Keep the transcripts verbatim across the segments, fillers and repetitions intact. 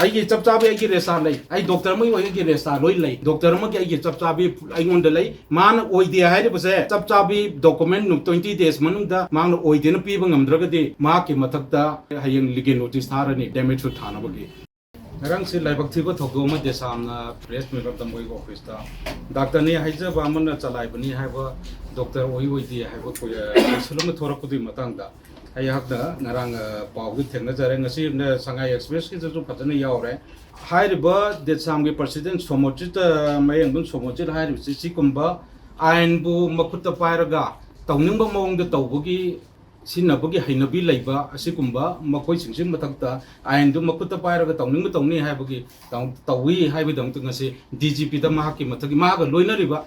ꯑꯩꯒꯤ ꯆꯞ ꯆꯥꯕꯤ ꯑꯩꯒꯤ ꯔꯦꯁꯥ ꯂꯩ, ꯑꯩ ꯗꯣꯛꯇꯔ ꯑꯃꯒꯤ ꯑꯣꯏ ꯑꯩꯒꯤ ꯔꯦꯁꯥ ꯂꯣꯏ ꯂꯩ, ꯗꯣꯛꯇꯔ ꯑꯃꯒꯤ ꯑꯩꯒꯤ ꯆꯞ ꯆꯥꯕꯤ ꯑꯩꯉꯣꯟꯗ ꯂꯩ꯫ ꯃꯥꯅ ꯑꯣꯏꯗꯦ ꯍꯥꯏꯔꯤꯕꯁꯦ ꯆꯞ ꯆꯥꯕꯤ ꯗꯣꯀꯨꯃꯦꯟ ꯇ꯭ꯋꯦꯟꯇꯤ ꯗꯦꯖ ꯃꯅꯨꯡꯗ ꯃꯥꯅ ꯑꯣꯏꯗꯦꯅ ꯄꯤꯕ ꯉꯝꯗ꯭ꯔꯒꯗꯤ ꯃꯍꯥꯛꯀꯤ ꯃꯊꯛꯇ ꯍꯌꯦꯡ ꯂꯤꯒꯦꯜ ꯅꯣꯇꯤꯁ ꯊꯥꯔꯅꯤ, ꯗꯦꯃꯦꯖ ꯁꯨꯠ ꯊꯥꯅꯕꯒꯤ꯫ ꯉꯔꯥꯡꯁꯤ ꯂꯥꯏꯕꯛ ꯊꯤꯕ ꯊꯧꯗꯣꯛ ꯑꯃ ꯗꯦꯁꯥꯝꯅ ꯄ꯭ꯔꯦꯁ ꯃꯦꯝꯕꯔ ꯇꯝꯕꯣꯏꯒꯤ ꯑꯣꯐꯤꯁꯇ ꯗꯥꯛꯇꯔꯅꯤ ꯍꯥꯏꯖꯕ ꯑꯃꯅ ꯆꯂꯥꯏꯕꯅꯤ ꯍꯥꯏꯕ, ꯗꯣꯛꯇꯔ ꯑꯣꯏ ꯑꯣꯏꯗꯦ ꯍꯥꯏꯕ ꯀꯣꯏꯁꯟ ꯑꯃ ꯊꯣꯔꯛꯄꯗꯨꯒꯤ ꯃꯇꯥꯡꯗ ꯑꯩꯍꯥꯛꯅ ꯉꯔꯥꯡ, ꯑ, ꯄꯥꯎꯗꯤ ꯊꯦꯡꯅꯖꯔꯦ꯫ ꯉꯁꯤ ꯁꯉꯥꯏ ꯑꯦꯛꯁꯄ꯭ꯔꯦꯁꯀꯤꯗꯁꯨ ꯐꯖꯅ ꯌꯥꯎꯔꯦ꯫ ꯍꯥꯏꯔꯤꯕ ꯗꯦꯁꯥꯝꯒꯤ ꯄ꯭ꯔꯁꯤꯗꯦꯟ ꯁꯣꯃꯣꯆꯤꯠ, ꯑ, ꯃꯌꯦꯡꯕꯝ ꯁꯣꯃꯣꯆꯤꯠ ꯍꯥꯏꯔꯤꯕꯁꯤ ꯁꯤꯒꯨꯝꯕ ꯑꯥꯏꯟꯕꯨ ꯃꯈꯨꯠꯇ ꯄꯥꯏꯔꯒ ꯇꯧꯅꯤꯡꯕ ꯃꯑꯣꯡꯗ ꯇꯧꯕꯒꯤ ꯁꯤꯖꯤꯟꯅꯕꯒꯤ ꯍꯩꯅꯕꯤ ꯂꯩꯕ ꯑꯁꯤꯒꯨꯝꯕ ꯃꯈꯣꯏꯁꯤꯡꯁꯤ ꯃꯊꯛꯇ ꯑꯥꯏꯟꯗꯨ ꯃꯈꯨꯠꯇ ꯄꯥꯏꯔꯒ ꯇꯧꯅꯤꯡꯕ ꯇꯧꯅꯤ ꯍꯥꯏꯕꯒꯤ ꯇꯧ-, ꯇꯧꯏ ꯍꯥꯏꯕꯒꯤꯗꯃꯛꯇ ꯉꯁꯤ ꯗꯤ ꯖꯤ ꯄꯤꯗ ꯃꯍꯥꯛꯀꯤ ꯃꯊꯛꯀꯤ ꯃꯍꯥꯛꯀ ꯂꯣꯏꯅꯔꯤꯕ,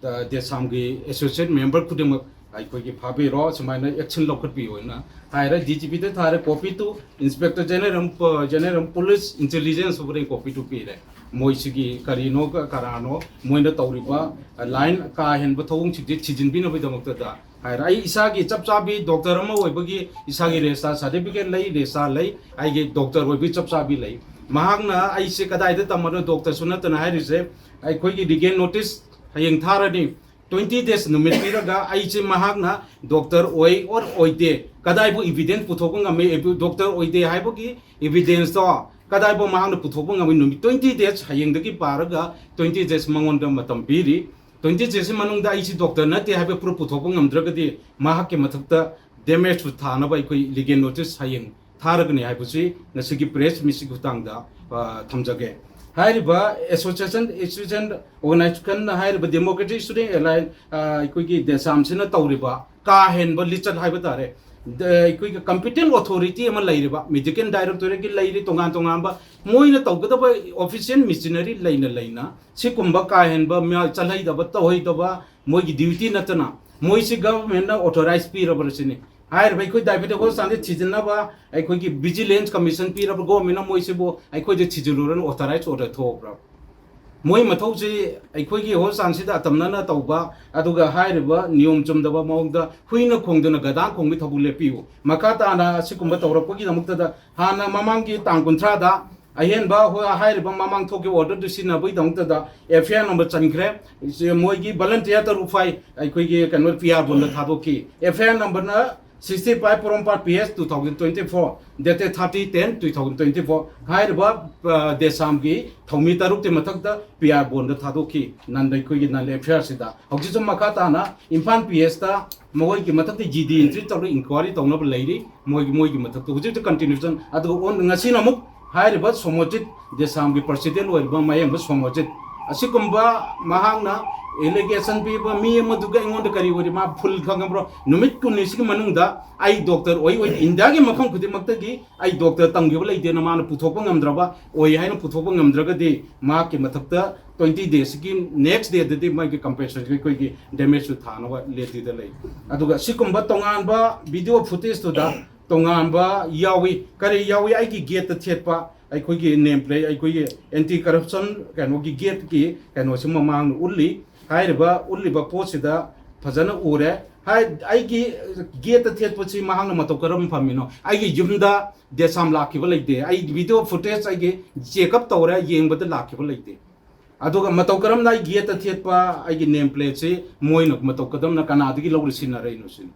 ꯑ, ꯗꯦꯁꯥꯝꯒꯤ ꯑꯦꯁꯣꯁꯤꯌꯦꯠ ꯃꯦꯝꯕꯔ ꯈꯨꯗꯤꯡꯃꯛ ꯑꯩꯈꯣꯏꯒꯤ ꯐꯥꯕꯤꯔꯣ, ꯁꯨꯃꯥꯏꯅ ꯑꯦꯛꯁꯟ ꯂꯧꯈꯠꯄꯤꯌꯣꯅ ꯍꯥꯏꯔꯦ꯫ ꯗꯤ ꯖꯤ ꯄꯤꯗ ꯊꯥꯔꯦ, copy two inspector general, general police intelligence ꯁꯨꯕꯗ ꯀꯣꯄꯤ ꯇꯨ ꯄꯤꯔꯦ꯫ ꯃꯣꯏꯁꯤꯒꯤ ꯀꯔꯤꯅꯣ ꯀ-, ꯀꯅꯥꯅꯣ ꯃꯣꯏꯅ ꯇꯧꯔꯤꯕ, ꯑ, ꯂꯥꯏꯟ ꯀꯥ ꯍꯦꯟꯕ ꯊꯧꯑꯣꯡꯁꯤꯡꯁꯦ ꯊꯤꯖꯤꯟꯕꯤꯅꯕꯒꯤꯗꯃꯛꯇꯗ ꯍꯥꯏꯔ ꯑꯩ ꯏꯁꯥꯒꯤ ꯆꯞ ꯆꯥꯕꯤ ꯗꯣꯛꯇꯔ ꯑꯃ ꯑꯣꯏꯕꯒꯤ ꯏꯁꯥꯒꯤ ꯔꯦꯖꯤꯁꯇꯥꯔ ꯁꯥꯔꯇꯤꯐꯤꯀꯦꯠ ꯂꯩ, ꯔꯦꯖꯤꯁꯇꯥꯔ ꯂꯩ, ꯑꯩꯒꯤ ꯗꯣꯛꯇꯔ ꯑꯣꯏꯕꯒꯤ ꯆꯞ ꯆꯥꯕꯤ ꯂꯩ꯫ ꯃꯍꯥꯛꯅ ꯑꯩꯁꯦ ꯀꯗꯥꯏꯗ ꯇꯝꯃꯅꯣ ꯗꯣꯛꯇꯔꯁꯨ ꯅꯠꯇꯅ ꯍꯥꯏꯔꯤꯁꯦ, ꯑꯩꯈꯣꯏꯒꯤ ꯂꯤꯒꯦꯜ ꯅꯣꯇꯤꯁ ꯍꯌꯦꯡ ꯊꯥꯔꯅꯤ꯫ ꯇ꯭ꯋꯦꯟꯇꯤ ꯗꯦꯖ ꯅꯨꯃꯤꯠ ꯄꯤꯔꯒ ꯑꯩꯁꯦ ꯃꯍꯥꯛꯅ ꯗꯣꯛꯇꯔ ꯑꯣꯏ ꯑꯣꯔ ꯑꯣꯏꯗꯦ, ꯀꯗꯥꯏꯕꯨ ꯏꯕꯤꯗꯦꯟꯁ ꯄꯨꯊꯣꯛꯄ ꯉꯝꯃꯤ, ꯗꯣꯛꯇꯔ ꯑꯣꯏꯗꯦ ꯍꯥꯏꯕꯒꯤ ꯏꯕꯤꯗꯦꯟꯁꯇꯣ ꯀꯗꯥꯏꯐꯥꯎ ꯃꯍꯥꯛꯅ ꯄꯨꯊꯣꯛꯄ ꯉꯝꯃꯤ? ꯅꯨꯃꯤꯠ ꯇ꯭ꯋꯦꯟꯇꯤ ꯗꯦꯖ ꯍꯌꯦꯡꯗꯒꯤ ꯄꯥꯔꯒ ꯇ꯭ꯋꯦꯟꯇꯤ ꯗꯦꯖ ꯃꯉꯣꯟꯗ ꯃꯇꯝ ꯄꯤꯔꯤ꯫ ꯇ꯭ꯋꯦꯟꯇꯤ ꯗꯦꯖꯁꯤ ꯃꯅꯨꯡꯗ ꯑꯩꯁꯤ ꯗꯣꯛꯇꯔ ꯅꯠꯇꯦ ꯍꯥꯏꯕ ꯄ꯭ꯔꯨꯐ ꯄꯨꯊꯣꯛꯄ ꯉꯝꯗ꯭ꯔꯒꯗꯤ ꯃꯍꯥꯛꯀꯤ ꯃꯊꯛꯇ ꯗꯦꯃꯦꯖ ꯁꯨꯠ ꯊꯥꯅꯕ ꯑꯩꯈꯣꯏ ꯂꯤꯒꯦꯜ ꯅꯣꯇꯤꯁ ꯍꯌꯦꯡ ꯊꯥꯔꯒꯅꯤ ꯍꯥꯏꯕꯁꯤ ꯉꯁꯤꯒꯤ ꯄ꯭ꯔꯦꯁ ꯃꯤꯠꯁꯤꯒꯤ ꯈꯨꯠꯊꯥꯡꯗ, ꯑ, ꯊꯝꯖꯒꯦ꯫ ꯍꯥꯏꯔꯤꯕ ꯑꯦꯁꯣꯁꯤꯌꯦꯁꯟ, ꯏꯟꯁꯇꯤꯇ꯭ꯌꯨꯁꯟ, ꯑꯣꯔꯒꯅꯥꯏꯖꯦꯁꯟ ꯍꯥꯏꯔꯤꯕ ꯗꯦꯃꯣꯀ꯭ꯔꯦꯇꯤꯛ ꯁ꯭ꯇꯨꯗꯦꯟ ꯑꯦꯂꯥꯏꯟꯁ, ꯑ, ꯑꯩꯈꯣꯏꯒꯤ ꯗꯦꯁꯥꯝꯁꯤꯅ ꯇꯧꯔꯤꯕ ꯀꯥ ꯍꯦꯟꯕ ꯂꯤꯆꯠ ꯍꯥꯏꯕ ꯇꯥꯔꯦ꯫ ꯗ-, ꯑꯩꯈꯣꯏꯒꯤ ꯀꯝꯄꯤꯇꯦꯟ ꯑꯣꯊꯣꯔꯤꯇꯤ ꯑꯃ ꯂꯩꯔꯤꯕ, ꯃꯦꯗꯤꯀꯦꯜ ꯗꯥꯏꯔꯦꯛꯇꯣꯔꯦꯠꯀꯤ ꯂꯩꯔꯤ, ꯇꯣꯉꯥꯟ ꯇꯣꯉꯥꯟꯕ ꯃꯣꯏꯅ ꯇꯧꯒꯗꯕ ꯑꯣꯐꯤꯁꯤꯌꯦꯜ ꯃꯦꯆꯤꯅꯔꯤ ꯂꯩꯅ ꯂꯩꯅ ꯁꯤꯒꯨꯝꯕ ꯀꯥ ꯍꯦꯟꯕ ꯃꯤꯌꯥ-, ꯆꯠꯍꯩꯗꯕ, ꯇꯧꯍꯩꯗꯕ ꯃꯣꯏꯒꯤ ꯗ꯭ꯌꯨꯇꯤ ꯅꯠꯇꯅ ꯃꯣꯏꯁꯤ ꯒꯚꯔꯟꯃꯦꯟꯠꯅ ꯑꯣꯊꯣꯔꯥꯏꯖ ꯄꯤꯔꯕ꯭ꯔꯥ ꯁꯤꯅꯤ꯫ ꯍꯥꯏꯔꯤꯕ ꯑꯩꯈꯣꯏ ꯗꯥꯏꯕꯦꯇꯤꯛ ꯍꯣꯁꯄꯤꯇꯥꯜꯁꯦ ꯊꯤꯖꯤꯟꯅꯕ ꯑꯩꯈꯣꯏꯒꯤ ꯚꯤꯖꯤꯂꯦꯟꯁ ꯀꯃꯤꯁꯟ ꯄꯤꯔꯕ ꯒꯣꯔꯃꯦꯟꯠꯅ ꯃꯣꯏꯁꯤꯕꯨ ꯑꯩꯈꯣꯏꯗ ꯊꯤꯖꯤꯜꯂꯨꯔꯅ ꯑꯣꯊꯣꯔꯥꯏꯖ ꯑꯣꯔꯗꯔ ꯊꯣꯛꯑꯕ꯭ꯔꯥ? ꯃꯣꯏ ꯃꯊꯧꯁꯤ ꯑꯩꯈꯣꯏꯒꯤ ꯍꯣꯁꯄꯤꯇꯥꯜꯁꯤꯗ ꯑꯇꯝꯅꯅ ꯇꯧꯕ, ꯑꯗꯨꯒ ꯍꯥꯏꯔꯤꯕ ꯅꯤꯌꯣꯝ ꯆꯨꯝꯗꯕ ꯃꯑꯣꯡꯗ ꯍꯨꯏꯅ ꯈꯣꯡꯗꯅ ꯒꯗꯥ ꯈꯣꯡꯕꯒꯤ ꯊꯕꯛ ꯂꯦꯞꯄꯤꯌꯨ꯫ ꯃꯈꯥ ꯇꯥꯅ ꯑꯁꯤꯒꯨꯝꯕ ꯇꯧꯔꯛꯄꯒꯤꯗꯃꯛꯇꯗ ꯍꯥꯟꯅ ꯃꯃꯥꯡꯒꯤ ꯇꯥꯡ ꯀꯨꯟꯊ꯭ꯔꯥꯗ ꯑꯍꯦꯟꯕ ꯍꯣꯏ ꯍꯥꯏꯔꯤꯕ ꯃꯃꯥꯡ ꯊꯣꯛꯈꯤꯕ order do ꯁꯤꯖꯤꯟꯅꯕꯒꯤꯗꯃꯛꯇꯗ F I R number ꯆꯟꯈ꯭ꯔꯦ꯫ ꯃꯣꯏꯒꯤ volunteer ꯇꯔꯨꯛ ꯐꯥꯏ ꯑꯩꯈꯣꯏꯒꯤ ꯀꯩꯅꯣ P R bond ꯗ ꯊꯥꯗꯣꯛꯈꯤ꯫ F I R number ꯅ sixty five, ꯄꯣꯔꯣꯝꯄꯥꯠ P S, two thousand twenty four, dated thirty ten two thousand twenty four꯫ ꯍꯥꯏꯔꯤꯕ ꯗꯦꯁꯥꯝꯒꯤ ꯊꯧꯃꯤ ꯇꯔꯨꯛꯀꯤ ꯃꯊꯛꯇ P R bond ꯗ ꯊꯥꯗꯣꯛꯈꯤ꯫ ꯅꯟ ꯑꯩꯈꯣꯏꯒꯤ ꯅꯟ F I R ꯁꯤꯗ ꯍꯧꯖꯤꯛꯁꯨ ꯃꯈꯥ ꯇꯥꯅ ꯏꯝꯐꯥꯜ P S ꯇ ꯃꯈꯣꯏꯒꯤ ꯃꯊꯛꯇ G D entry ꯇꯧꯔꯒ inquiry ꯇꯧꯅꯕ ꯂꯩꯔꯤ꯫ ꯃꯣꯏꯒꯤ ꯃꯣꯏꯒꯤ ꯃꯊꯛꯇ ꯍꯧꯖꯤꯛ ꯍꯧꯖꯤꯛ continuation꯫ ꯑꯗꯨꯒ on- ꯉꯁꯤꯅ ꯑꯃꯨꯛ ꯍꯥꯏꯔꯤꯕ ꯁꯣꯃꯣꯖꯤꯠ, ꯗꯦꯁꯥꯝꯒꯤ president ꯑꯣꯏꯔꯤꯕ ꯃꯌꯦꯡꯕ ꯁꯣꯃꯣꯖꯤꯠ, ꯑꯁꯤꯒꯨꯝꯕ ꯃꯍꯥꯛꯅ allegation ꯄꯤꯕ ꯃꯤ ꯑꯃꯗꯨꯒ ꯑꯩꯉꯣꯟꯗ ꯀꯔꯤ ꯑꯣꯏꯔꯤ? ꯃꯥ full ꯈꯪꯉꯕ꯭ꯔꯣ? ꯅꯨꯃꯤꯠ ꯀꯨꯟꯅꯤꯁꯤꯒꯤ ꯃꯅꯨꯡꯗ ꯑꯩ doctor ꯑꯣꯏ ꯑꯣꯏ ꯏꯟꯗꯤꯌꯥꯒꯤ ꯃꯐꯝ ꯈꯨꯗꯤꯡꯃꯛꯇꯒꯤ ꯑꯩ doctor ꯇꯝꯈꯤꯕ ꯂꯩꯇꯦꯅ ꯃꯥꯅ ꯄꯨꯊꯣꯛꯄ ꯉꯝꯗ꯭ꯔꯕ, ꯑꯣꯏ ꯍꯥꯏꯅ ꯄꯨꯊꯣꯛꯄ ꯉꯝꯗ꯭ꯔꯒꯗꯤ ꯃꯍꯥꯛꯀꯤ ꯃꯊꯛꯇ twenty days ꯀꯤ next day ꯗꯗꯤ ꯃꯥꯒꯤ compensation ꯑꯩꯈꯣꯏꯒꯤ damage ꯁꯨ ꯊꯥꯅꯕ ready ꯗ ꯂꯩ꯫ ꯑꯗꯨꯒ ꯁꯤꯒꯨꯝꯕ ꯇꯣꯉꯥꯟꯕ video footage ꯇꯨꯗ ꯇꯣꯉꯥꯟꯕ ꯌꯥꯎꯏ꯫ ꯀꯔꯤ ꯌꯥꯎꯏ? ꯑꯩꯒꯤ gate ꯇ ꯊꯦꯠꯄ ꯑꯩꯈꯣꯏꯒꯤ name plate, ꯑꯩꯈꯣꯏꯒꯤ anti corruption ꯀꯩꯅꯣꯒꯤ gate ꯀꯤ ꯀꯩꯅꯣꯁꯤ ꯃꯃꯥꯡꯗ ꯎꯠꯂꯤ꯫ ꯍꯥꯏꯔꯤꯕ ꯎꯠꯂꯤꯕ ꯄꯣꯠꯁꯤꯗ ꯐꯖꯅ ꯎꯔꯦ꯫ ꯍꯥꯏ, ꯑꯩꯒꯤ gate ꯇ ꯊꯦꯠꯄꯁꯤ ꯃꯍꯥꯛꯅ ꯃꯇꯧ ꯀꯔꯝ ꯐꯝꯃꯤꯅꯣ? ꯑꯩꯒꯤ ꯌꯨꯝꯗ ꯗꯦꯁꯥꯝ ꯂꯥꯛꯈꯤꯕ ꯂꯩꯇꯦ꯫ ꯑꯩ video footage ꯑꯩꯒꯤ check up ꯇꯧꯔꯦ, ꯌꯦꯡꯕꯗ ꯂꯥꯛꯈꯤꯕ ꯂꯩꯇꯦ꯫ ꯑꯗꯨꯒ ꯃꯇꯧ ꯀꯔꯝꯅ ꯑꯩ gate ꯇ ꯊꯦꯠꯄ ꯑꯩꯒꯤ name plate ꯁꯤ ꯃꯣꯏꯅ ꯃꯇꯧ ꯀꯔꯝꯅ ꯀꯅꯥꯗꯒꯤ ꯂꯧꯔ ꯁꯤꯖꯤꯟꯅꯔꯛꯏꯅꯣ ꯁꯤꯅꯤ꯫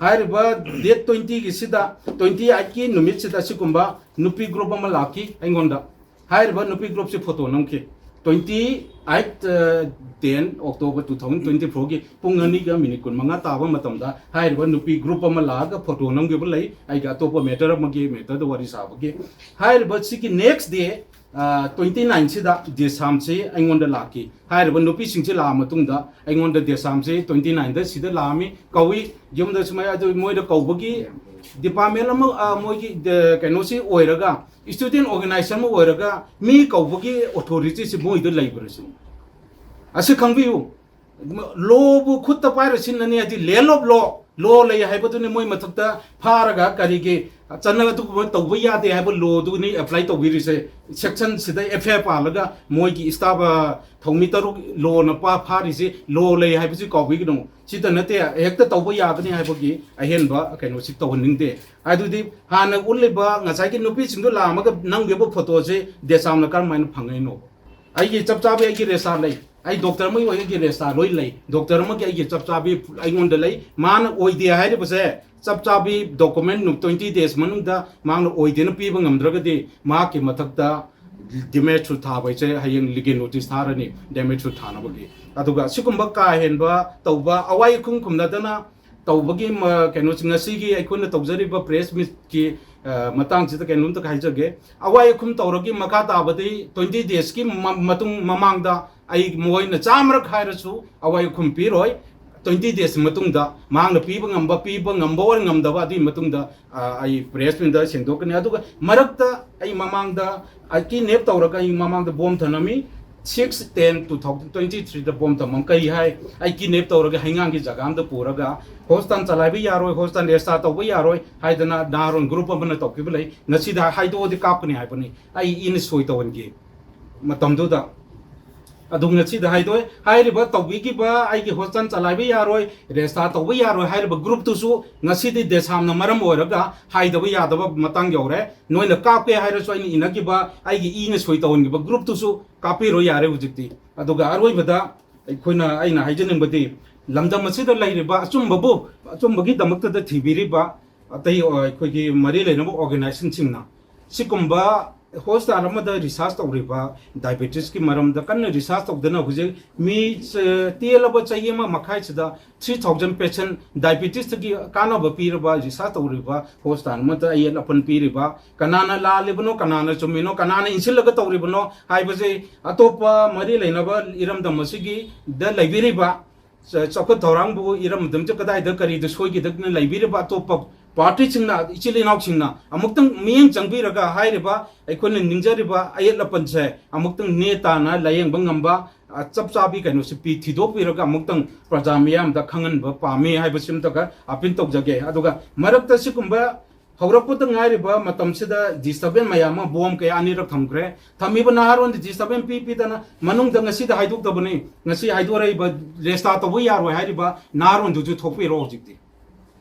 ꯍꯥꯏꯔꯤꯕ date twenty ꯒꯤꯁꯤꯗ, twenty eight ꯀꯤ ꯅꯨꯃꯤꯠꯁꯤꯗ ꯑꯁꯤꯒꯨꯝꯕ ꯅꯨꯄꯤ group ꯑꯃ ꯂꯥꯛꯈꯤ ꯑꯩꯉꯣꯟꯗ꯫ ꯍꯥꯏꯔꯤꯕ ꯅꯨꯄꯤ group ꯁꯤ photo ꯅꯝꯈꯤ꯫ Twenty eight, ten October two thousand twenty four ꯒꯤ ꯄꯨꯡ ꯑꯅꯤꯒ minute ꯀꯨꯟꯃꯉꯥ ꯇꯥꯕ ꯃꯇꯝꯗ ꯍꯥꯏꯔꯤꯕ ꯅꯨꯄꯤ group ꯑꯃ ꯂꯥꯛꯑꯒ photo ꯅꯝꯈꯤꯕ ꯂꯩ꯫ ꯑꯩꯒꯤ ꯑꯇꯣꯞꯄ matter ꯑꯃꯒꯤ matter ꯗ ꯋꯥꯔꯤ ꯁꯥꯕꯒꯤ꯫ ꯍꯥꯏꯔꯤꯕ ꯁꯤꯒꯤ next day, ꯑ, twenty nine ꯁꯤꯗ ꯗꯦꯁꯥꯝꯁꯤ ꯑꯩꯉꯣꯟꯗ ꯂꯥꯛꯈꯤ꯫ ꯍꯥꯏꯔꯤꯕ ꯅꯨꯄꯤꯁꯤꯡꯁꯤ ꯂꯥꯛꯑ ꯃꯇꯨꯡꯗ ꯑꯩꯉꯣꯟꯗ ꯗꯦꯁꯥꯝꯁꯤ twenty nine ꯗ ꯁꯤꯗ ꯂꯥꯛꯑꯝꯃꯤ, ꯀꯧꯏ꯫ ꯌꯨꯝꯗ ꯁꯨꯃꯥꯏꯅ ꯑꯗꯨ ꯃꯣꯏꯗ ꯀꯧꯕꯒꯤ department ꯑꯃ, ꯑ, ꯃꯣꯏꯒꯤ, ꯑ, ꯀꯩꯅꯣꯁꯤ ꯑꯣꯏꯔꯒ, student organization ꯑꯃ ꯑꯣꯏꯔꯒ ꯃꯤ ꯀꯧꯕꯒꯤ authority ꯁꯤ ꯃꯣꯏꯗ ꯂꯩꯕ꯭ꯔꯥ ꯁꯤꯅꯤ꯫ ꯑꯁꯤ ꯈꯪꯕꯤꯌꯨ꯫ Law ꯕꯨ ꯈꯨꯠꯇ ꯄꯥꯏꯔ ꯁꯤꯖꯤꯟꯅꯅꯤ ꯍꯥꯏꯗꯤ land of law, ꯂꯣ ꯂꯩ ꯍꯥꯏꯕꯗꯨꯅꯤ ꯃꯣꯏ ꯃꯊꯛꯇ ꯐꯥꯔꯒ ꯀꯔꯤꯒꯤ ꯆꯠꯅ ꯑꯗꯨꯒꯨꯝꯕ ꯇꯧꯕ ꯌꯥꯗꯦ ꯍꯥꯏꯕ ꯂꯣꯗꯨꯅꯤ ꯑꯦꯄ꯭ꯂꯥꯏ ꯇꯧꯕꯤꯔꯤꯁꯦ꯫ ꯁꯦꯛꯁꯟꯁꯤꯗ ꯑꯦꯐ ꯑꯥꯏ ꯑꯥꯔ ꯄꯥꯜꯂꯒ ꯃꯣꯏꯒꯤ ꯏꯁꯇꯥꯐ ꯊꯧꯃꯤ ꯇꯔꯨꯛ ꯂꯣꯅ ꯄꯥ ꯐꯥꯔꯤꯁꯤ ꯂꯣ ꯂꯩ ꯍꯥꯏꯕꯁꯤ ꯀꯥꯎꯕꯤꯒꯅꯨ꯫ ꯁꯤꯗ ꯅꯠꯇꯦ, ꯍꯦꯛꯇ ꯇꯧꯕ ꯌꯥꯒꯅꯤ ꯍꯥꯏꯕꯒꯤ ꯑꯍꯦꯟꯕ ꯀꯩꯅꯣꯁꯤ ꯇꯧꯍꯟꯅꯤꯡꯗꯦ꯫ ꯑꯗꯨꯗꯤ ꯍꯥꯟꯅ ꯎꯠꯂꯤꯕ ꯉꯁꯥꯏꯒꯤ ꯅꯨꯄꯤꯁꯤꯡꯗꯨ ꯂꯥꯛꯑꯝꯃꯒ ꯅꯝꯈꯤꯕ ꯐꯣꯇꯣꯁꯦ ꯗꯦꯁꯥꯝꯅ ꯀꯔꯝꯍꯥꯏꯅ ꯐꯪꯉꯛꯏꯅꯣ? ꯑꯩꯒꯤ ꯆꯞ ꯆꯥꯕꯤ ꯑꯩꯒꯤ ꯔꯦꯁꯥ ꯂꯩ꯫ ꯑꯩ ꯗꯣꯛꯇꯔ ꯑꯃꯒꯤ ꯑꯣꯏ ꯑꯩꯒꯤ ꯔꯦꯁꯥ ꯂꯣꯏ ꯂꯩ꯫ ꯗꯣꯛꯇꯔ ꯑꯃꯒꯤ ꯑꯩꯒꯤ ꯆꯞ ꯆꯥꯕꯤ ꯑꯩꯉꯣꯟꯗ ꯂꯩ꯫ ꯃꯥꯅ ꯑꯣꯏꯗꯦ ꯍꯥꯏꯔꯤꯕꯁꯦ ꯆꯞ ꯆꯥꯕꯤ ꯗꯣꯀꯨꯃꯦꯟ ꯇ꯭ꯋꯦꯟꯇꯤ ꯗꯦꯖ ꯃꯅꯨꯡꯗ ꯃꯥꯅ ꯑꯣꯏꯗꯦꯅ ꯄꯤꯕ ꯉꯝꯗ꯭ꯔꯒꯗꯤ ꯃꯍꯥꯛꯀꯤ ꯃꯊꯛꯇ ꯗꯦꯃꯦꯖ ꯁꯨꯠ ꯊꯥꯕ ꯍꯥꯏꯁꯦ ꯍꯌꯦꯡ ꯂꯤꯒꯦꯜ ꯅꯣꯇꯤꯁ ꯊꯥꯔꯅꯤ ꯗꯦꯃꯦꯖ ꯁꯨꯠ ꯊꯥꯅꯕꯒꯤ꯫ ꯑꯗꯨꯒ ꯁꯤꯒꯨꯝꯕ ꯀꯥ ꯍꯦꯟꯕ ꯇꯧꯕ, ꯑꯋꯥꯏ ꯑꯈꯨꯝ ꯈꯨꯝꯅꯗꯅ ꯇꯧꯕꯒꯤ ꯃ-, ꯀꯩꯅꯣꯁꯤ ꯉꯁꯤꯒꯤ ꯑꯩꯈꯣꯏꯅ ꯇꯧꯖꯔꯤꯕ ꯄ꯭ꯔꯦꯁ ꯃꯤꯠꯀꯤ, ꯑ, ꯃꯇꯥꯡꯁꯤꯗ ꯀꯩꯅꯣꯝꯇ ꯍꯥꯏꯖꯒꯦ꯫ ꯑꯋꯥꯏ ꯑꯈꯨꯝ ꯇꯧꯔꯒꯤ ꯃꯈꯥ ꯇꯥꯕꯗꯤ ꯇ꯭ꯋꯦꯟꯇꯤ ꯗꯦꯖꯀꯤ ꯃ-, ꯃꯇꯨꯡ ꯃꯃꯥꯡꯗ ꯑꯩ ꯃꯣꯏꯅ ꯆꯥꯝꯃꯔꯛ ꯍꯥꯏꯔꯁꯨ ꯑꯋꯥꯏ ꯑꯈꯨꯝ ꯄꯤꯔꯣꯏ꯫ ꯇ꯭ꯋꯦꯟꯇꯤ ꯗꯦꯖ ꯃꯇꯨꯡꯗ ꯃꯍꯥꯛꯅ ꯄꯤꯕ ꯉꯝꯕ, ꯄꯤꯕ ꯉꯝꯕ ꯑꯣꯏꯔ ꯉꯝꯗꯕ ꯑꯗꯨꯒꯤ ꯃꯇꯨꯡꯗ, ꯑ, ꯑꯩ ꯄ꯭ꯔꯦꯁ ꯃꯤꯠꯇ ꯁꯦꯡꯗꯣꯛꯀꯅꯤ꯫ ꯑꯗꯨꯒ ꯃꯔꯛꯇ ꯑꯩ ꯃꯃꯥꯡꯗ ꯑꯩ ꯀꯤꯗꯅꯦꯞ ꯇꯧꯔꯒ ꯑꯩ ꯃꯃꯥꯡꯗ ꯕꯣꯝ ꯊꯅꯝꯃꯤ꯫ Six ten two thousand twenty ꯊ꯭ꯔꯤꯗ ꯕꯣꯝ ꯊꯝꯃꯝ ꯀꯔꯤ ꯍꯥꯏ? ꯑꯩ ꯀꯤꯗꯅꯦꯞ ꯇꯧꯔꯒ ꯍꯩꯉꯥꯡꯒꯤ ꯖꯒꯥ ꯑꯃꯗ ꯄꯨꯔꯒ ꯍꯣꯁꯇꯥꯟ ꯆꯂꯥꯏꯕ ꯌꯥꯔꯣꯏ, ꯍꯣꯁꯇꯥꯟ ꯔꯦꯁꯇꯥ ꯇꯧꯕ ꯌꯥꯔꯣꯏ ꯍꯥꯏꯗꯅ ꯅꯍꯥꯔꯣꯟ ꯒ꯭ꯔꯨꯞ ꯑꯃꯅ ꯇꯧꯈꯤꯕ ꯂꯩ꯫ ꯉꯁꯤꯗ ꯍꯥꯏꯗꯣꯛꯑꯗꯤ ꯀꯥꯞꯀꯅꯤ ꯍꯥꯏꯕꯅꯤ꯫ ꯑꯩ ꯏꯅ ꯁꯣꯏ ꯇꯧꯍꯟꯒꯦ ꯃꯇꯝꯗꯨꯗ꯫ ꯑꯗꯨ ꯉꯁꯤꯗ ꯍꯥꯏꯗꯣꯛꯑꯦ꯫ ꯍꯥꯏꯔꯤꯕ ꯇꯧꯕꯤꯈꯤꯕ ꯑꯩꯒꯤ ꯍꯣꯁꯇꯥꯟ ꯆꯂꯥꯏꯕ ꯌꯥꯔꯣꯏ, ꯔꯦꯁꯇꯥ ꯇꯧꯕ ꯌꯥꯔꯣꯏ ꯍꯥꯏꯔꯤꯕ ꯒ꯭ꯔꯨꯞꯇꯨꯁꯨ ꯉꯁꯤꯗꯤ ꯗꯦꯁꯥꯝꯅ ꯃꯔꯝ ꯑꯣꯏꯔꯒ ꯍꯥꯏꯗꯕ ꯌꯥꯗꯕ ꯃꯇꯥꯡ ꯌꯧꯔꯦ꯫ ꯅꯣꯏꯅ ꯀꯥꯞꯀꯦ ꯍꯥꯏꯔꯁꯨ ꯑꯩꯅ ꯏꯅꯈꯤꯕ ꯑꯩꯒꯤ ꯏꯅ ꯁꯣꯏ ꯇꯧꯍꯟꯈꯤꯕ ꯒ꯭ꯔꯨꯞꯇꯨꯁꯨ ꯀꯥꯞꯄꯤꯔꯣ ꯌꯥꯔꯦ ꯍꯧꯖꯤꯛꯇꯤ꯫ ꯑꯗꯨꯒ ꯑꯔꯣꯏꯕꯗ ꯑꯩꯈꯣꯏꯅ, ꯑꯩꯅ ꯍꯥꯏꯖꯅꯤꯡꯕꯗꯤ ꯂꯝꯗꯝ ꯑꯁꯤꯗ ꯂꯩꯔꯤꯕ ꯑꯆꯨꯝꯕꯕꯨ, ꯑꯆꯨꯝꯕꯒꯤꯗꯃꯛꯇꯗ ꯊꯤꯕꯤꯔꯤꯕ ꯑꯇꯩ, ꯑ, ꯑꯩꯈꯣꯏꯒꯤ ꯃꯔꯤ ꯂꯩꯅꯕ ꯑꯣꯔꯒꯅꯥꯏꯖꯦꯁꯟꯁꯤꯡꯅ ꯁꯤꯒꯨꯝꯕ ꯍꯣꯁꯄꯤꯇꯥꯜ ꯑꯃꯗ ꯔꯤꯁꯥꯔꯁ ꯇꯧꯔꯤꯕ ꯗꯥꯏꯕꯦꯇꯤꯁꯀꯤ ꯃꯔꯝꯗ ꯀꯟꯅ ꯔꯤꯁꯥꯔꯁ ꯇꯧꯗꯅ ꯍꯧꯖꯤꯛ ꯃꯤ, ꯑ, ꯇꯦꯜꯂꯕ ꯆꯍꯤ ꯑꯃ ꯃꯈꯥꯏꯁꯤꯗ ꯊ꯭ꯔꯤ ꯊꯥꯎꯖꯟ ꯄꯦꯁꯦꯟ ꯗꯥꯏꯕꯦꯇꯤꯁꯇꯒꯤ ꯀꯥꯟꯅꯕ ꯄꯤꯔꯕ ꯔꯤꯁꯥꯔꯁ ꯇꯧꯔꯤꯕ ꯍꯣꯁꯄꯤꯇꯥꯜ ꯑꯃꯗ ꯑꯌꯦꯠ ꯑꯄꯟ ꯄꯤꯔꯤꯕ, ꯀꯅꯥꯅ ꯂꯥꯜꯂꯤꯕꯅꯣ, ꯀꯅꯥꯅ ꯆꯨꯝꯃꯤꯅꯣ, ꯀꯅꯥꯅ ꯏꯟꯁꯤꯜꯂꯒ ꯇꯧꯔꯤꯕꯅꯣ ꯍꯥꯏꯕꯁꯦ ꯑꯇꯣꯞꯄ ꯃꯔꯤ ꯂꯩꯅꯕ ꯏꯔꯝꯗꯝ ꯑꯁꯤꯒꯤꯗ ꯂꯩꯕꯤꯔꯤꯕ ꯆ-, ꯆꯥꯎꯈꯠ ꯊꯧꯔꯥꯡꯕꯨ ꯏꯔꯝꯗꯝꯁꯦ ꯀꯗꯥꯏꯗ ꯀꯔꯤꯗ ꯁꯣꯏꯈꯤꯗꯅ ꯂꯩꯕꯤꯔꯤꯕ ꯑꯇꯣꯞꯄ ꯄꯥꯔꯇꯤꯁꯤꯡꯅ, ꯏꯆꯤꯜ ꯏꯅꯥꯎꯁꯤꯡꯅ ꯑꯃꯨꯛꯇꯪ ꯃꯤꯠꯌꯦꯡ ꯆꯪꯕꯤꯔꯒ ꯍꯥꯏꯔꯤꯕ ꯑꯩꯈꯣꯏꯅ ꯅꯤꯡꯖꯔꯤꯕ ꯑꯌꯦꯠ ꯑꯄꯟꯁꯦ ꯑꯃꯨꯛꯇꯪ ꯅꯦ ꯇꯥꯅ ꯂꯥꯌꯦꯡꯕ ꯉꯝꯕ, ꯑ, ꯆꯞ ꯆꯥꯕꯤ ꯀꯩꯅꯣꯁꯤ ꯄꯤ ꯊꯤꯗꯣꯛꯄꯤꯔꯒ ꯑꯃꯨꯛꯇꯪ ꯄ꯭ꯔꯖꯥ ꯃꯤꯌꯥꯝꯗ ꯈꯪꯍꯟꯕ ꯄꯥꯝꯃꯤ ꯍꯥꯏꯕꯁꯤꯃꯇꯒ ꯑꯄꯤꯜ ꯇꯧꯖꯒꯦ꯫ ꯑꯗꯨꯒ ꯃꯔꯛꯇ ꯁꯤꯒꯨꯝꯕ ꯍꯧꯔꯛꯄꯗ ꯉꯥꯏꯔꯤꯕ ꯃꯇꯝꯁꯤꯗ disturbance ꯃꯌꯥꯝ ꯑꯃ, ꯕꯣꯝ ꯀꯌꯥ ꯑꯅꯤꯔꯛ ꯊꯝꯈ꯭ꯔꯦ, ꯊꯝꯃꯤꯕ ꯅꯍꯥꯔꯣꯟꯗ disturbance ꯄꯤ ꯄꯤꯗꯅ ꯃꯅꯨꯡꯗ ꯉꯁꯤꯗ ꯍꯥꯏꯗꯣꯛꯇꯕꯅꯤ, ꯉꯁꯤ ꯍꯥꯏꯗꯣꯔꯛꯏꯕ, register ꯇꯧꯕ ꯌꯥꯔꯣꯏ ꯍꯥꯏꯔꯤꯕ ꯅꯍꯥꯔꯣꯟꯗꯨꯁꯨ ꯊꯣꯛꯄꯤꯔꯣ ꯍꯧꯖꯤꯛꯇꯤ꯫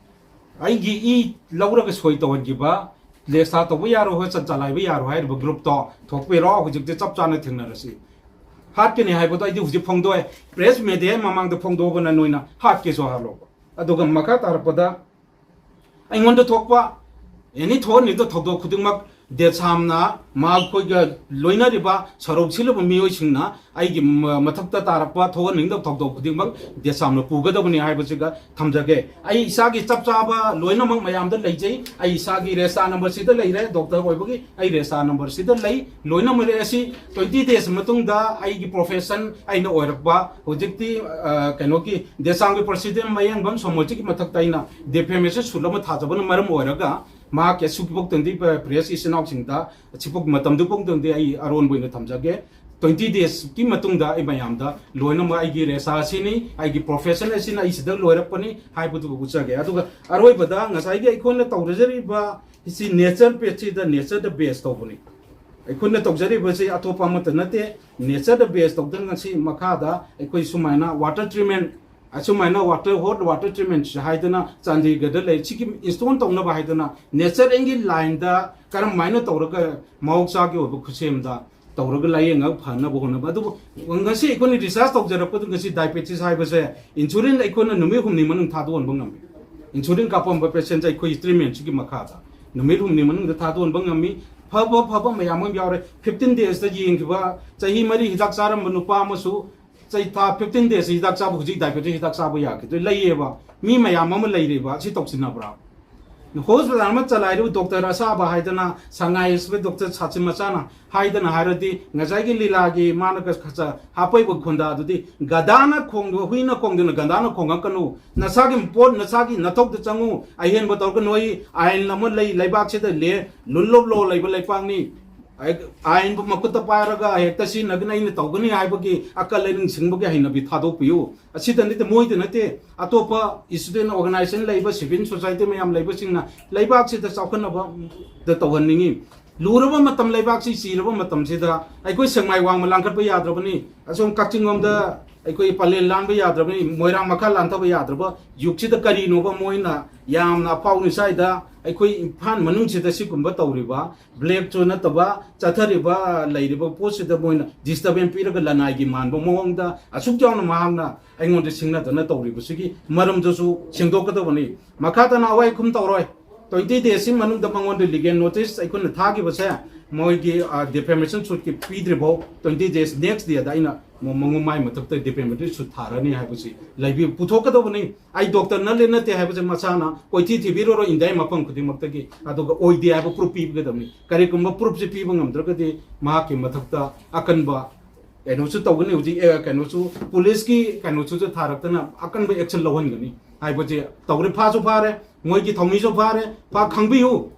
ꯑꯩꯒꯤ ꯏ ꯂꯧꯔꯒ ꯁꯣꯏ ꯇꯧꯍꯟꯈꯤꯕ, register ꯇꯧꯕ ꯌꯥꯔꯣꯏ, ꯍꯣꯏ, ꯆꯠ ꯆꯂꯥꯏꯕ ꯌꯥꯔꯣꯏ ꯍꯥꯏꯔꯤꯕ groupꯇꯣ ꯊꯣꯛꯄꯤꯔꯣ, ꯍꯧꯖꯤꯛꯇꯤ ꯆꯞ ꯆꯥꯅ ꯊꯦꯡꯅꯔꯁꯤ꯫ ꯍꯥꯠꯀꯅꯤ ꯍꯥꯏꯕꯗꯣ ꯑꯩꯗꯤ ꯍꯧꯖꯤꯛ ꯐꯣꯡꯗꯣꯛꯑꯦ, press media ꯃꯃꯥꯡꯗ ꯐꯣꯡꯗꯣꯛꯑꯒꯅ ꯅꯣꯏꯅ ꯍꯥꯠꯀꯦꯁꯨ ꯍꯥꯠꯂꯣꯕ꯫ ꯑꯗꯨꯒ ꯃꯈꯥ ꯇꯥꯔꯛꯄꯗ ꯑꯩꯉꯣꯟꯗ ꯊꯣꯛꯄ ꯑꯦꯅꯤ ꯊꯣꯛꯍꯟꯅꯤꯡꯕ ꯊꯧꯗꯣꯛ ꯈꯨꯗꯤꯡꯃꯛ ꯗꯦꯁꯥꯝꯅ ꯃꯈꯣꯏꯒ ꯂꯣꯏꯅꯔꯤꯕ ꯁꯔꯧ ꯁꯤꯜꯂꯕ ꯃꯤꯑꯣꯏꯁꯤꯡꯅ ꯑꯩꯒꯤ ꯃ-, ꯃꯊꯛꯇ ꯇꯥꯔꯛꯄ ꯊꯣꯛꯍꯟꯅꯤꯡꯗꯕ ꯊꯧꯗꯣꯛ ꯈꯨꯗꯤꯡꯃꯛ ꯗꯦꯁꯥꯝꯅ ꯄꯨꯒꯗꯕꯅꯤ ꯍꯥꯏꯕꯁꯤꯒ ꯊꯝꯖꯒꯦ꯫ ꯑꯩ ꯏꯁꯥꯒꯤ ꯆꯞ ꯆꯥꯕ ꯂꯣꯏꯅꯃꯛ ꯃꯌꯥꯝꯗ ꯂꯩꯖꯩ꯫ ꯑꯩ ꯏꯁꯥꯒꯤ register numberꯁꯤꯗ ꯂꯩꯔꯦ, doctor ꯑꯣꯏꯕꯒꯤ ꯑꯩ register numberꯁꯤꯗ ꯂꯩ꯫ ꯂꯣꯏꯅꯃꯛ ꯂꯩ꯫ ꯑꯁꯤ twenty days ꯃꯇꯨꯡꯗ ꯑꯩꯒꯤ profession ꯑꯩꯅ ꯑꯣꯏꯔꯛꯄ ꯍꯧꯖꯤꯛꯇꯤ, ꯑ, ꯀꯩꯅꯣꯒꯤ ꯗꯦꯁꯥꯝꯒꯤ president ꯃꯌꯦꯡꯕꯝ ꯁꯣꯃꯣꯔꯖꯤꯠꯀꯤ ꯃꯊꯛꯇ ꯑꯩꯅ defamation suit ꯑꯃ ꯊꯥꯖꯕꯅ ꯃꯔꯝ ꯑꯣꯏꯔꯒ ꯃꯍꯥꯛꯀꯤ ꯑꯁꯨꯛꯀꯤ ꯐꯥꯎꯇꯪꯗꯤ ꯄ-, press ꯏꯆꯤꯟ ꯏꯅꯥꯎꯁꯤꯡꯗ ꯑꯁꯤꯐꯥꯎ ꯃꯇꯝꯗꯨ ꯐꯥꯎꯇꯪꯗꯤ ꯑꯩ ꯑꯔꯣꯟꯕ ꯑꯣꯏꯅ ꯊꯝꯖꯒꯦ꯫ Twenty daysꯀꯤ ꯃꯇꯨꯡꯗ ꯑꯩ ꯃꯌꯥꯝꯗ ꯂꯣꯏꯅꯃꯛ ꯑꯩꯒꯤ register ꯑꯁꯤꯅꯤ, ꯑꯩꯒꯤ profession ꯑꯁꯤꯅ ꯑꯩ ꯁꯤꯗ ꯂꯣꯏꯔꯛꯄꯅꯤ ꯍꯥꯏꯕꯗꯨ ꯎꯠꯆꯒꯦ꯫ ꯑꯗꯨꯒ ꯑꯔꯣꯏꯕꯗ ꯉꯁꯥꯏꯒꯤ ꯑꯩꯈꯣꯏꯅ ꯇꯧꯔꯖꯔꯤꯕ ꯁꯤ nature baseꯁꯤꯗ, natureꯗ base ꯇꯧꯕꯅꯤ꯫ ꯑꯩꯈꯣꯏꯅ ꯇꯧꯖꯔꯤꯕꯁꯤ ꯑꯇꯣꯞꯄ ꯑꯃꯠꯇ ꯅꯠꯇꯦ, natureꯗ base ꯇꯧꯗꯅ ꯉꯁꯤ ꯃꯈꯥꯗ ꯑꯩꯈꯣꯏ ꯁꯨꯃꯥꯏꯅ water treatment, ꯑꯁꯨꯃꯥꯏꯅ water, hot water treatment ꯍꯥꯏꯗꯅ ꯆꯥꯟꯗꯤꯒꯔꯗ ꯂꯩ꯫ ꯁꯤꯒꯤ install ꯇꯧꯅꯕ ꯍꯥꯏꯗꯅ natureꯒꯤ lineꯗ ꯀꯔꯝꯍꯥꯏꯅ ꯇꯧꯔꯒ ꯃꯍꯧꯁꯥꯒꯤ ꯑꯣꯏꯕ ꯈꯨꯠꯁꯦꯝꯗ ꯇꯧꯔꯒ ꯂꯥꯌꯦꯡꯉꯒ ꯐꯅꯕ ꯍꯣꯠꯅꯕ꯫ ꯑꯗꯨꯕꯨ ꯉꯁꯤ ꯑꯩꯈꯣꯏꯅ research ꯇꯧꯖꯔꯛꯄꯗ ꯉꯁꯤ diabetes ꯍꯥꯏꯕꯁꯦ insulin ꯑꯩꯈꯣꯏꯅ ꯅꯨꯃꯤꯠ ꯍꯨꯝꯅꯤ ꯃꯅꯨꯡ ꯊꯥꯗꯣꯛꯍꯟꯕ ꯉꯝꯃꯤ꯫ Insulin ꯀꯥꯞꯄꯝꯕ patientꯁꯦ ꯑꯩꯈꯣꯏ treatmentꯁꯤꯒꯤ ꯃꯈꯥꯗ ꯅꯨꯃꯤꯠ ꯍꯨꯝꯅꯤ ꯃꯅꯨꯡꯗ ꯊꯥꯗꯣꯛꯍꯟꯕ ꯉꯝꯃꯤ꯫ ꯐꯕ, ꯐꯕ ꯃꯌꯥꯝ ꯑꯃ ꯌꯥꯎꯔꯦ꯫ Fifteen daysꯇ ꯌꯦꯡꯈꯤꯕ, ꯆꯍꯤ ꯃꯔꯤ ꯍꯤꯗꯥꯛ ꯆꯥꯔꯝꯕ ꯅꯨꯄꯥ ꯑꯃꯁꯨ ꯆꯍꯤ ꯊꯥ fifteen days ꯍꯤꯗꯥꯛ ꯆꯥꯕ, ꯍꯧꯖꯤꯛ diabetes ꯍꯤꯗꯥꯛ ꯆꯥꯕ ꯌꯥꯈꯤꯗ꯭ꯔꯦ꯫ ꯂꯩꯌꯦꯕ, ꯃꯤ ꯃꯌꯥꯝ ꯑꯃ ꯂꯩꯔꯦꯕ꯫ ꯁꯤ ꯇꯧꯁꯤꯟꯅꯕ꯭ꯔꯥ? ꯍꯣꯁꯄꯤꯇꯥꯜ ꯑꯃ ꯆꯂꯥꯏꯔꯤꯕ ꯗꯣꯛꯇꯔ ꯑꯁꯥꯕ ꯍꯥꯏꯗꯅ, ꯁꯉꯥꯏ ꯍꯣꯁꯄꯤꯇꯥꯜ ꯗꯣꯛꯇꯔ ꯁꯥꯆꯤꯟ ꯃꯆꯥꯅ ꯍꯥꯏꯗꯅ ꯍꯥꯏꯔꯗꯤ, ꯉꯁꯥꯏꯒꯤ ꯂꯤꯂꯥꯒꯤ ꯃꯥꯅ ꯈ-, ꯈ-, ꯍꯥꯞꯄꯛꯏꯕ ꯈꯣꯟꯗꯥꯗꯨꯗꯤ, ꯒꯗꯥꯅ ꯈꯣꯡꯗꯨ, ꯍꯨꯏꯅ ꯈꯣꯡꯗꯨꯅ ꯒꯗꯥꯅ ꯈꯣꯡꯉꯛꯀꯅꯨ, ꯅꯁꯥꯒꯤ ꯄꯣꯠ ꯅꯁꯥꯒꯤ ꯅꯊꯧꯗ ꯆꯪꯉꯨ, ꯑꯍꯦꯟꯕ ꯇꯧꯔꯒ ꯅꯣꯏ ꯑꯥꯏꯟ ꯑꯃ ꯂꯩ, ꯂꯩꯕꯥꯛꯁꯤꯗ ꯂꯦ, ꯂꯨꯜ ꯂꯣꯞ ꯂꯣ ꯂꯩꯕ ꯂꯩꯄꯥꯛꯅꯤ꯫ ꯑꯥꯏꯟꯕꯨ ꯃꯈꯨꯠꯇ ꯄꯥꯏꯔꯒ ꯍꯦꯛꯇ ꯁꯤꯖꯤꯟꯅꯒꯅꯤ, ꯑꯩꯅ ꯇꯧꯒꯅꯤ ꯍꯥꯏꯕꯒꯤ ꯑꯀꯜ ꯑꯂꯤꯡ ꯁꯤꯡꯕꯒꯤ ꯍꯩꯅꯕꯤ ꯊꯥꯗꯣꯛꯄꯤꯌꯨ꯫ ꯑꯁꯤꯗ ꯅꯠꯇꯦ, ꯃꯣꯏꯗ ꯅꯠꯇꯦ, ꯑꯇꯣꯞꯄ student organization ꯂꯩꯕ, civil society ꯃꯌꯥꯝ ꯂꯩꯕꯁꯤꯡꯅ ꯂꯩꯕꯥꯛꯁꯤꯗ ꯆꯥꯎꯈꯠꯅꯕꯗ ꯇꯧꯍꯟꯅꯤꯡꯉꯤ꯫ ꯂꯨꯔꯕ ꯃꯇꯝ, ꯂꯩꯕꯥꯛꯁꯤ ꯆꯤꯔꯕ ꯃꯇꯝꯁꯤꯗ ꯑꯩꯈꯣꯏ ꯁꯦꯛꯃꯥꯏ ꯋꯥꯡꯃ ꯂꯥꯟꯈꯠꯄ ꯌꯥꯗ꯭ꯔꯕꯅꯤ, ꯑꯁꯣꯝ ꯀꯛꯆꯤꯡ ꯂꯣꯝꯗ ꯑꯩꯈꯣꯏ ꯄꯂꯦꯜ ꯂꯥꯟꯕ ꯌꯥꯗ꯭ꯔꯕꯅꯤ, ꯃꯣꯏꯔꯥꯡ ꯃꯈꯥ ꯂꯥꯟꯊꯕ ꯌꯥꯗ꯭ꯔꯕ ꯌꯨꯒꯁꯤꯗ ꯀꯔꯤꯅꯣꯕ ꯃꯣꯏꯅ ꯌꯥꯝꯅ ꯑꯐꯥꯎ ꯅꯤꯡꯁꯥꯏꯗ ꯑꯩꯈꯣꯏ ꯏꯝꯐꯥꯜ ꯃꯅꯨꯡꯁꯤꯗ ꯁꯤꯒꯨꯝꯕ ꯇꯧꯔꯤꯕ? Black ꯁꯨ ꯅꯠꯇꯕ, ꯆꯠꯊꯔꯤꯕ, ꯂꯩꯔꯤꯕ ꯄꯣꯠꯁꯤꯗ ꯃꯣꯏꯅ disturbance ꯄꯤꯔꯒ ꯂꯅꯥꯏꯒꯤ ꯃꯥꯟꯕ ꯃꯑꯣꯡꯗ ꯑꯁꯨꯛ ꯌꯥꯎꯅ ꯃꯍꯥꯛꯅ ꯑꯩꯉꯣꯟꯗ ꯁꯤꯡꯅꯗꯅ ꯇꯧꯔꯤꯕꯁꯤꯒꯤ ꯃꯔꯝꯗꯨꯁꯨ ꯁꯦꯡꯗꯣꯛꯀꯗꯕꯅꯤ꯫ ꯃꯈꯥ ꯇꯥꯅ ꯑꯋꯥꯏ ꯈꯨꯝ ꯇꯧꯔꯣꯏ꯫ Twenty days ꯁꯤ ꯃꯅꯨꯡꯗ ꯃꯉꯣꯟꯗ legal notice ꯑꯩꯈꯣꯏꯅ ꯊꯥꯈꯤꯕꯁꯦ, ꯃꯣꯏꯒꯤ, ꯑ, defamation suit ꯀꯤ ꯄꯤꯗ꯭ꯔꯤꯐꯥꯎ twenty days next day ꯗ ꯑꯩꯅ ꯃ-, ꯃꯉꯣꯟ ꯃꯥꯏ ꯃꯊꯛꯇ defamatory suit ꯊꯥꯔꯅꯤ ꯍꯥꯏꯕꯁꯤ ꯂꯩꯕꯤ-, ꯄꯨꯊꯣꯛꯀꯗꯧꯕꯅꯤ꯫ ꯑꯩ ꯗꯣꯛꯇꯔ ꯅꯠꯂꯦ ꯅꯠꯇꯦ ꯍꯥꯏꯕꯁꯦ ꯃꯁꯥꯅ ꯀꯣꯏꯊꯤ ꯊꯤꯕꯤꯔꯨꯔꯣ ꯏꯟꯗꯤꯌꯥꯒꯤ ꯃꯐꯝ ꯈꯨꯗꯤꯡꯃꯛꯇꯒꯤ, ꯑꯗꯨꯒ ꯑꯣꯏꯗꯦ ꯍꯥꯏꯕ proof ꯄꯤꯒꯗꯕꯅꯤ꯫ ꯀꯔꯤꯒꯨꯝꯕ proof ꯁꯤ ꯄꯤꯕ ꯉꯝꯗ꯭ꯔꯒꯗꯤ ꯃꯍꯥꯛꯀꯤ ꯃꯊꯛꯇ ꯑꯀꯟꯕ ꯀꯩꯅꯣꯁꯨ ꯇꯧꯒꯅꯤ꯫ ꯍꯧꯖꯤꯛ, ꯑꯦ, ꯀꯩꯅꯣꯁꯨ, ꯄꯨꯂꯤꯁꯀꯤ ꯀꯩꯅꯣꯁꯨ ꯊꯥꯔꯛꯇꯅ ꯑꯀꯟꯕ action ꯂꯧꯍꯟꯒꯅꯤ ꯍꯥꯏꯕꯁꯦ ꯇꯧꯔꯦ꯫ ꯐꯥꯁꯨ ꯐꯥꯔꯦ, ꯃꯣꯏꯒꯤ ꯊꯧꯃꯤꯁꯨ ꯐꯥꯔꯦ, ꯐꯥ ꯈꯪꯕꯤꯌꯨ꯫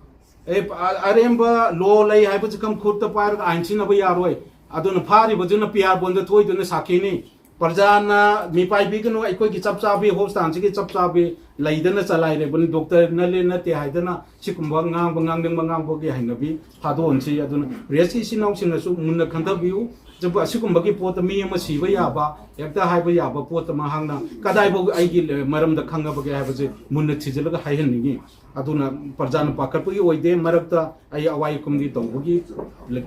ꯑꯦ, ꯑ-, ꯑꯔꯦꯝꯕ law ꯂꯩ ꯍꯥꯏꯕꯁꯤ ꯈꯝ ꯈꯨꯠꯇ ꯄꯥꯏꯔꯒ ꯑꯥꯏꯟ ꯁꯤꯖꯤꯟꯅꯕ ꯌꯥꯔꯣꯏ꯫ ꯑꯗꯨꯅ ꯐꯥꯔꯤꯕꯗꯨꯅ P R bond ꯊꯣꯛꯏꯗꯨꯅ ꯁꯥꯈꯤꯅꯤ꯫ ꯄ꯭ꯔꯖꯥꯅ ꯃꯤꯄꯥꯏꯕꯤꯒꯅꯨ, ꯑꯩꯈꯣꯏꯒꯤ ꯆꯞ ꯆꯥꯕꯤ, ꯍꯣꯁꯄꯤꯇꯥꯜꯁꯤꯒꯤ ꯆꯞ ꯆꯥꯕꯤ ꯂꯩꯗꯅ ꯆꯂꯥꯏꯔꯤꯕꯅꯤ꯫ ꯗꯣꯛꯇꯔ ꯅꯠꯂꯦ ꯅꯠꯇꯦ ꯍꯥꯏꯗꯅ ꯁꯤꯒꯨꯝꯕ ꯉꯥꯡꯕ, ꯉꯥꯡꯅꯤꯡꯕ ꯉꯥꯡꯕꯒꯤ ꯍꯩꯅꯕꯤ ꯊꯥꯗꯣꯛꯍꯟꯁꯤ꯫ ꯑꯗꯨꯅ ꯄ꯭ꯔꯦꯁꯀꯤ ꯏꯆꯤꯟ ꯏꯅꯥꯎꯁꯤꯡꯅꯁꯨ ꯃꯨꯟꯅ ꯈꯟꯊꯕꯤꯌꯨ꯫ ꯑꯗꯨꯕꯨ ꯑꯁꯤꯒꯨꯝꯕꯒꯤ ꯄꯣꯠꯇ ꯃꯤ ꯑꯃ ꯁꯤꯕ ꯌꯥꯕ, ꯍꯦꯛꯇ ꯍꯥꯏꯕ ꯌꯥꯕ ꯄꯣꯠꯇ ꯃꯍꯥꯛꯅ ꯀꯗꯥꯏꯐꯥꯎ ꯑꯩꯒꯤ ꯃꯔꯝꯗ ꯈꯪꯉꯕꯒꯦ ꯍꯥꯏꯕꯁꯦ ꯃꯨꯟꯅ ꯊꯤꯖꯤꯜꯂꯒ ꯍꯥꯏꯍꯟꯅꯤꯡꯉꯤ꯫ ꯑꯗꯨꯅ ꯄ꯭ꯔꯖꯥꯅ ꯄꯥꯈꯠꯄꯒꯤ ꯑꯣꯏꯗꯦ꯫ ꯃꯔꯛꯇ ꯑꯩ ꯑꯋꯥꯏ ꯑꯈꯨꯝꯗꯤ ꯇꯧꯕꯒꯤ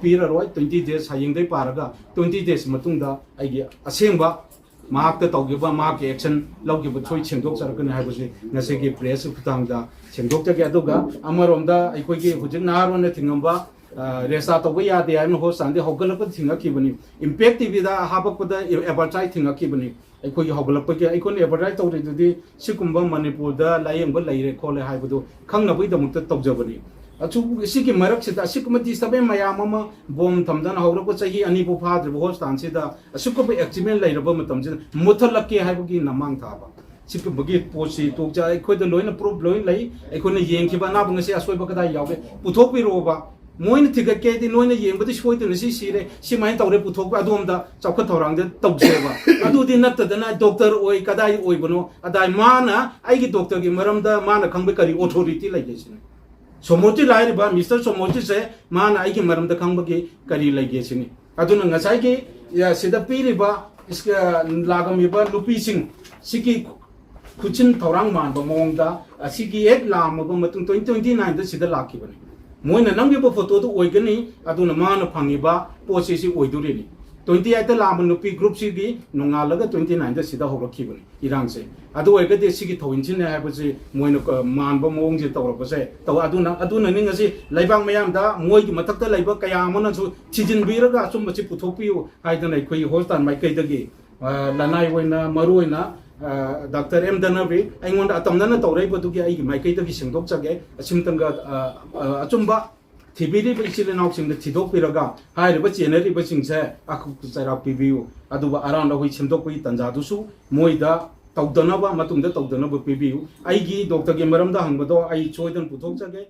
ꯄꯤꯔꯔꯣꯏ꯫ Twenty days, ꯍꯌꯦꯡꯗꯩ ꯄꯥꯔꯒ twenty days ꯃꯇꯨꯡꯗ ꯑꯩꯒꯤ ꯑꯁꯦꯡꯕ ꯃꯍꯥꯛꯇ ꯇꯧꯈꯤꯕ, ꯃꯍꯥꯛꯀꯤ action ꯂꯧꯈꯤꯕ ꯁꯣꯏ ꯁꯦꯡꯗꯣꯛꯆꯔꯛꯀꯅꯤ ꯍꯥꯏꯕꯁꯤ ꯉꯁꯤꯒꯤ ꯄ꯭ꯔꯦꯁꯀꯤ ꯈꯨꯠꯊꯥꯡꯗ ꯁꯦꯡꯗꯣꯛꯆꯒꯦ꯫ ꯑꯗꯨꯒ ꯑꯃꯔꯣꯝꯗ ꯑꯩꯈꯣꯏꯒꯤ ꯍꯧꯖꯤꯛ ꯅꯍꯥꯔꯣꯟꯅ ꯊꯤꯡꯉꯝꯕ ꯔꯦꯁꯇꯥ ꯇꯧꯕ ꯌꯥꯗꯦ ꯍꯥꯏꯅ ꯍꯣꯁꯄꯤꯇꯥꯜꯗꯤ ꯍꯧꯒꯠꯂꯛꯄꯗ ꯊꯤꯡꯉꯛꯈꯤꯕꯅꯤ꯫ ꯏꯝꯄꯦꯛ ꯇꯤꯚꯤꯗ ꯍꯥꯞꯄꯛꯄꯗ ꯑꯦꯗꯚꯔꯇꯥꯏꯁ ꯊꯤꯡꯉꯛꯈꯤꯕꯅꯤ꯫ ꯑꯩꯈꯣꯏꯒꯤ ꯍꯧꯒꯠꯂꯛꯄꯒꯤ ꯑꯩꯈꯣꯏꯅ ꯑꯦꯗꯚꯔꯇꯥꯏꯁ ꯇꯧꯔꯤꯗꯨꯗꯤ ꯁꯤꯒꯨꯝꯕ ꯃꯅꯤꯄꯨꯔꯗ ꯂꯥꯌꯦꯡꯕ ꯂꯩꯔꯦ ꯈꯣꯠꯂꯦ ꯍꯥꯏꯕꯗꯨ ꯈꯪꯅꯕꯒꯤꯗꯃꯛꯇ ꯇꯧꯖꯕꯅꯤ꯫ ꯑꯁꯨꯛ ꯁꯤꯒꯤ ꯃꯔꯛꯁꯤꯗ ꯑꯁꯤꯒꯨꯝꯕ ꯗꯤꯁꯇꯔꯕꯦꯟꯁ ꯃꯌꯥꯝ ꯑꯃ ꯕꯣꯝ ꯊꯝꯗꯅ ꯍꯧꯔꯛꯄ ꯆꯍꯤ ꯑꯅꯤꯕꯨ ꯐꯥꯗ꯭ꯔꯤꯕ ꯍꯣꯁꯄꯤꯇꯥꯜꯁꯤꯗ ꯑꯁꯨꯛꯀꯨꯝꯕ ꯑꯦꯛꯁꯤꯗꯦꯟ ꯂꯩꯔꯕ ꯃꯇꯝꯁꯤꯗ ꯃꯨꯠꯊꯠꯂꯛꯀꯦ ꯍꯥꯏꯕꯒꯤ ꯅꯃꯥꯡ ꯊꯥꯕ ꯁꯤꯒꯨꯝꯕꯒꯤ ꯄꯣꯠꯁꯤ ꯇꯣꯛꯆ ꯑꯩꯈꯣꯏꯗ ꯂꯣꯏꯅ ꯄ꯭ꯔꯨꯐ ꯂꯣꯏꯅ ꯂꯩ꯫ ꯑꯩꯈꯣꯏꯅ ꯌꯦꯡꯈꯤꯕ ꯑꯅꯥꯕ ꯉꯁꯤ ꯑꯁꯣꯏꯕ ꯀꯗꯥꯏ ꯌꯥꯎꯒꯦ ꯄꯨꯊꯣꯛꯄꯤꯔꯛꯑꯣꯕ꯫ ꯃꯣꯏꯅ ꯊꯤꯒꯠꯀꯦ ꯍꯥꯏꯗꯤ ꯅꯣꯏꯅ ꯌꯦꯡꯕꯗꯤ ꯁꯣꯏꯗꯅ ꯁꯤ ꯁꯤꯔꯦ ꯁꯤꯃꯥꯏꯅ ꯇꯧꯔꯦ ꯄꯨꯊꯣꯛꯄ ꯑꯗꯣꯝꯗ ꯆꯥꯎꯈꯠ ꯊꯧꯔꯥꯡꯗ ꯇꯧꯖꯦꯕ꯫ ꯑꯗꯨꯗꯤ ꯅꯠꯇꯗꯅ ꯗꯣꯛꯇꯔ ꯑꯣꯏ ꯀꯗꯥꯏ ꯑꯣꯏꯕꯅꯣ ꯑꯗꯥꯏ ꯃꯥꯅ ꯑꯩꯒꯤ ꯗꯣꯛꯇꯔꯒꯤ ꯃꯔꯝꯗ ꯃꯥꯅ ꯈꯪꯕ ꯀꯔꯤ ꯑꯣꯊꯣꯔꯤꯇꯤ ꯂꯩꯒꯦ ꯁꯤꯅꯤ꯫ ꯁꯣꯃꯣꯔꯇꯤ ꯂꯥꯏꯔꯤꯕ ꯃꯤꯁꯇꯔ ꯁꯣꯃꯣꯔꯇꯤꯁꯦ ꯃꯥꯅ ꯑꯩꯒꯤ ꯃꯔꯝꯗ ꯈꯪꯕꯒꯤ ꯀꯔꯤ ꯂꯩꯒꯦ ꯁꯤꯅꯤ꯫ ꯑꯗꯨꯅ ꯉꯁꯥꯏꯒꯤ ꯁꯤꯗ ꯄꯤꯔꯤꯕ ꯂꯥꯛꯂꯝꯃꯤꯕ ꯅꯨꯄꯤꯁꯤꯡ ꯁꯤꯒꯤ ꯈꯨꯠꯁꯤꯟ ꯊꯧꯔꯥꯡ ꯃꯥꯟꯕ ꯃꯑꯣꯡꯗ ꯑꯁꯤꯒꯤ ꯍꯦꯛ ꯂꯥꯛꯂꯝꯃꯕ ꯃꯇꯨꯡ ꯇ꯭ꯋꯦꯟꯇꯤ ꯇ꯭ꯋꯦꯟꯇꯤ ꯅꯥꯏꯟꯗ ꯁꯤꯗ ꯂꯥꯛꯈꯤꯕꯅꯤ꯫ ꯃꯣꯏꯅ ꯅꯝꯈꯤꯕ ꯐꯣꯇꯣꯗꯨ ꯑꯣꯏꯒꯅꯤ꯫ ꯑꯗꯨꯅ ꯃꯥꯅ ꯐꯪꯉꯤꯕ ꯄꯣꯠꯁꯤ ꯁꯤ ꯑꯣꯏꯗꯣꯔꯤꯅꯤ꯫ ꯇ꯭ꯋꯦꯟꯇꯤ ꯑꯩꯠꯇ ꯂꯥꯛꯂꯝꯕ ꯅꯨꯄꯤ ꯒ꯭ꯔꯨꯞꯁꯤꯒꯤ ꯅꯣꯡꯉꯥꯜꯂꯒ ꯇ꯭ꯋꯦꯟꯇꯤ ꯅꯥꯏꯟꯗ ꯁꯤꯗ ꯍꯧꯔꯛꯈꯤꯕꯅꯤ ꯏꯔꯥꯡꯁꯦ꯫ ꯑꯗꯨ ꯑꯣꯏꯔꯒꯗꯤ ꯁꯤꯒꯤ ꯊꯧꯑꯣꯏꯟꯁꯤꯅꯦ ꯍꯥꯏꯕꯁꯤ ꯃꯣꯏꯅ ꯃꯥꯟꯕ ꯃꯑꯣꯡꯁꯦ ꯇꯧꯔꯛꯄꯁꯦ ꯇꯧ꯫ ꯑꯗꯨꯅ ꯑꯗꯨꯅꯅꯤ ꯉꯁꯤ ꯂꯩꯕꯥꯛ ꯃꯌꯥꯝꯗ ꯃꯣꯏꯒꯤ ꯃꯊꯛꯇ ꯂꯩꯕ ꯀꯌꯥ ꯑꯃꯅꯁꯨ ꯊꯤꯖꯤꯟꯕꯤꯔꯒ ꯑꯆꯨꯝꯕꯁꯤ ꯄꯨꯊꯣꯛꯄꯤꯌꯨ ꯍꯥꯏꯗꯅ ꯑꯩꯈꯣꯏꯒꯤ ꯍꯣꯁꯄꯤꯇꯥꯜ ꯃꯥꯏꯀꯩꯗꯒꯤ ꯂꯅꯥꯏ ꯑꯣꯏꯅ ꯃꯔꯨ ꯑꯣꯏꯅ ꯗꯥꯛꯇꯔ ꯑꯦꯝ ꯗꯅꯕꯤ ꯑꯩꯉꯣꯟꯗ ꯑꯇꯝꯅꯅ ꯇꯧꯔꯛꯏꯕꯗꯨꯒꯤ ꯑꯩꯒꯤ ꯃꯥꯏꯀꯩꯗꯒꯤ ꯁꯦꯡꯗꯣꯛꯆꯒꯦ꯫ ꯑꯁꯤꯝꯇꯪꯒ ꯑꯆꯨꯝꯕ ꯊꯤꯕꯤꯔꯤꯕ ꯏꯆꯤꯜ ꯏꯅꯥꯎꯁꯤꯡꯗ ꯊꯤꯗꯣꯛꯄꯤꯔꯒ ꯍꯥꯏꯔꯤꯕ ꯆꯦꯟꯅꯔꯤꯕꯁꯤꯡꯁꯦ ꯑꯀꯨꯞꯄ ꯆꯩꯔꯥꯛ ꯄꯤꯕꯤꯌꯨ꯫ ꯑꯗꯨꯒ ꯑꯔꯥꯟꯕ ꯑꯩꯈꯣꯏ ꯁꯦꯝꯗꯣꯛꯄꯒꯤ ꯇꯥꯟꯖꯥꯗꯨꯁꯨ ꯃꯣꯏꯗ ꯇꯧꯗꯅꯕ ꯃꯇꯨꯡꯗ ꯇꯧꯗꯅꯕ ꯄꯤꯕꯤꯌꯨ꯫ ꯑꯩꯒꯤ ꯗꯣꯛꯇꯔꯒꯤ ꯃꯔꯝꯗ ꯍꯪꯕꯗꯣ ꯑꯩ ꯁꯣꯏꯗꯅ ꯄꯨꯊꯣꯛꯆꯒꯦ꯫